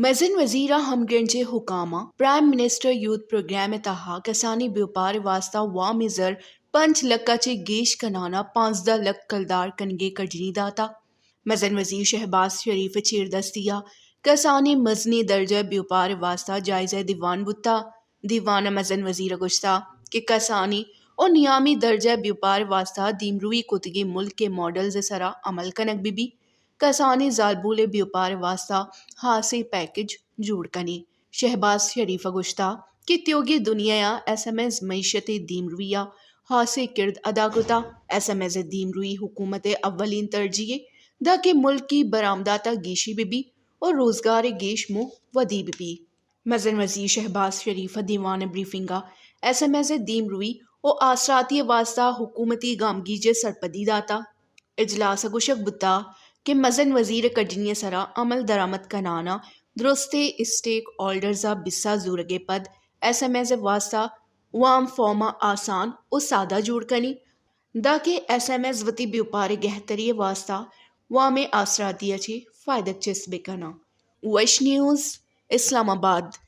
مزن وزیر ءَ ہمگرنچیں حکاماں پرائم منسٹر یوتھ پروگرام ءِ تہا کسانیں بیوپار ءِ واستہ وام ءِ زر پنچ لکھ ءَ چہ گیش کنان ءَ پانزدہ لکھ کلدار کنگ ءِ کڈنی داتگ۔ مزن وزیر شہباز شریف ءِ چیردستی ءَ کسانیں مزنیں درجہ ءِ بیوپار ءِ واستہ جائزہ دیوان بوتگ۔ دیوان ءَ مزن وزیر ءَ گوشتگ کہ کسانیں ءُ نیامی درجہ ءِ بیوپار ءِ واستہ دیمروئی کتگیں ملک ءِ ماڈلز ءِ سرا عمل کنگ بہ بیت۔ کسانیں زالبول ءِ بیوپار ءِ واستہ ہاسیں پیکج جوڑ کنیں۔ شہباز شریف ءَ گوشتگ کہ تیوگیں دنیا ءَ ایس ایم ایز معیشت ءِ دیمروئی ءَ ہاسیں کرد ادا کتگ۔ ایس ایم ایز ءِ دیمروئی حکومت ءِ اولین ترجیح اِنت، دانکہ ملکی برآمدات ءَ گیشی بہ بیت ءُ روزگار ءِ گیش موہ ودی بہ بیت۔ مزن وزیر شہباز شریف ءَ دیوان ءِ بریفنگ ءَ ایس ایم ایز ءِ دیمروئی ءُ آسراتی ءِ واستہ حکومتی گامگیج ءِ سرپدی داتگ۔ اجلاس ءَ گوشگ بوتگ کہ مزن وزیر ءِ کڈنی ءِ سرا عمل درآمد کنان ءَ درستیں اسٹیک ہولڈرز ءَ بسا زورگ ءَ پد ایس ایم ایز ءِ واستہ وام فارم ءَ آسان ءُ سادہ جوڑ کنیں، دانکہ ایس ایم ایز وتی بیوپار ءِ گہتری ءِ واستہ وام ءِ آسراتی ءَ چہ فائدگ چست بہ کناں۔ وش نیوز، اسلام آباد۔